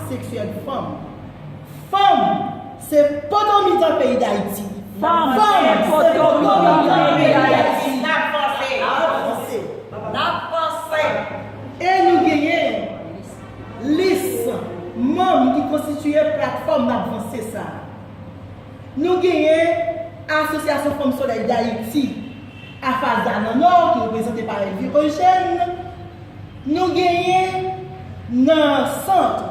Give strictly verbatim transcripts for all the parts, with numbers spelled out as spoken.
seksyèl fanm. Fanm se poto mitan peyi Dayiti. Fanm se poto mitan peyi Dayiti. N ap vanse. N ap vanse. E nou genyen lis manm ki konstitiye platfòm N ap vanse sa a. Nou genyen Asosyasyon Fanm Solèy Dayiti, AFASDA nan Nò, ki reprezante pa Elvie Eugène. Nou genyen nan Sant,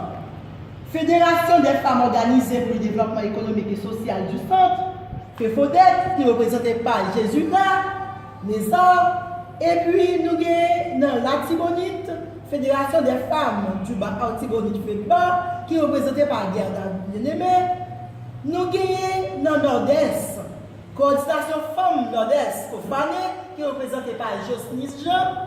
Fédération des Femmes Organisées pour le Développement Économique et Social du Centre, FEFODET, ki reprezante pa Jezika Nézard. Epi nou genyen nan Latibonit, Fédération des Femmes du Bas Artibonite, FEDBA, ki reprezante pa Gerda Bien-Aimé. Nou genyen nan Nòdès, Kowòdinasyon Fanm Nòdès, COFANE, ki reprezante pa Josnis Jean.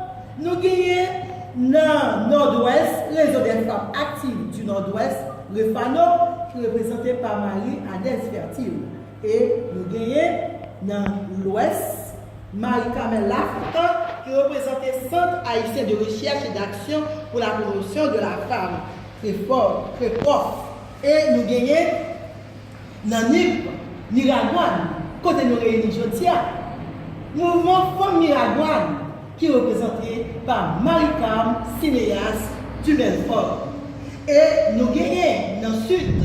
Nou genyen nan Nòdwès, Réseau des Femmes Actives du Nord-Ouest, REFANO, ki reprezante pa Marie Adès Fertile. E nou genyen nan Lwès, Marie Carmelle Lafontant, ki reprezante Centre Haïtien de Recherche et d'Action pour la Promotion de la Femme, CREFOF. E nou genyen nan Nip, Miragwàn, kote nou reyini jodi a. Mouvman Fanm Miragwàn, ki reprezante pa Marie Carme Cinéas du Belfort. E nou genyen nan Sid,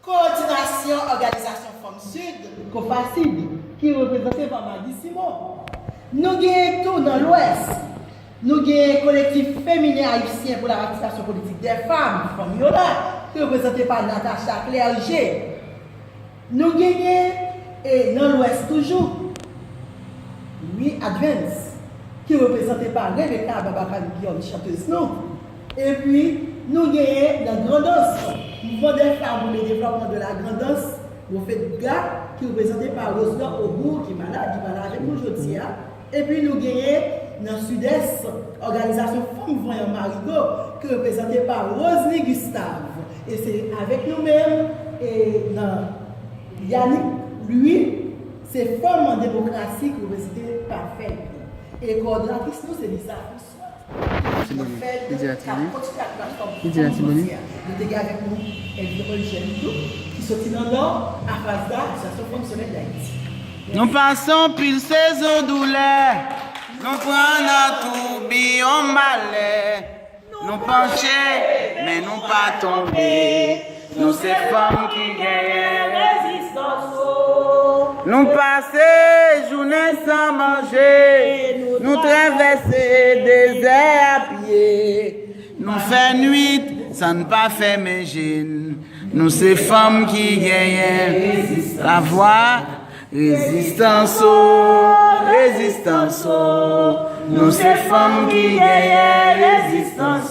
Kowòdinasyon Òganizasyon Fanm Sid, COFACID, ki reprezante pa Maggie Simon. Nou genyen tou nan Lwès, nou genyen Collectif Féminin Haïtien pour la Participation Politique des Femmes, Fanm Yo La, ki reprezante pa Natacha Clergé. Nou genyen, e nan Lwès toujou, We Advance, ki reprezante pa Rebecca Barbacane Guillaume, chantèz nou. Epi, nou genyen nan Grandans, Mouvement des Femmes pour le Développement de la Grand'Anse, MOFEDGA, ki reprezante pa Roselot Aubour, ki malad, li pa la avèk nou jodi a. Epi nou genyen nan Sidès, Òganizasyon Fanm Vanyan Marigo, ki reprezante pa Rosny Gustave. E se avèk nou menm, e nan Yannick Louis, se Fanm an Demokrasi ki reprezante pa FED. E kowòdinatris nou se Lisa François. Tibonit, Lydia Tibonit, Lydia Tibonit. Nou te gen avèk nou Elvie Eugène tou, ki soti nan Nò, AFASDA, Asosyasyon Fanm Solèy Dayiti. Nou pase anpil sezon doulè, nou pran nan toubiyon malè. Nou panche, men nou pa tonbe. Nou se fanm ki genyen rezistans, o. Nou pase jounen san manje, nou travèse dezè a pye. Nou fè nwit san n pa fèmen je n. Nou se fanm ki genyen lavwa. Rezistans, o, rezistans, o. Nou se fanm ki genyen rezistans.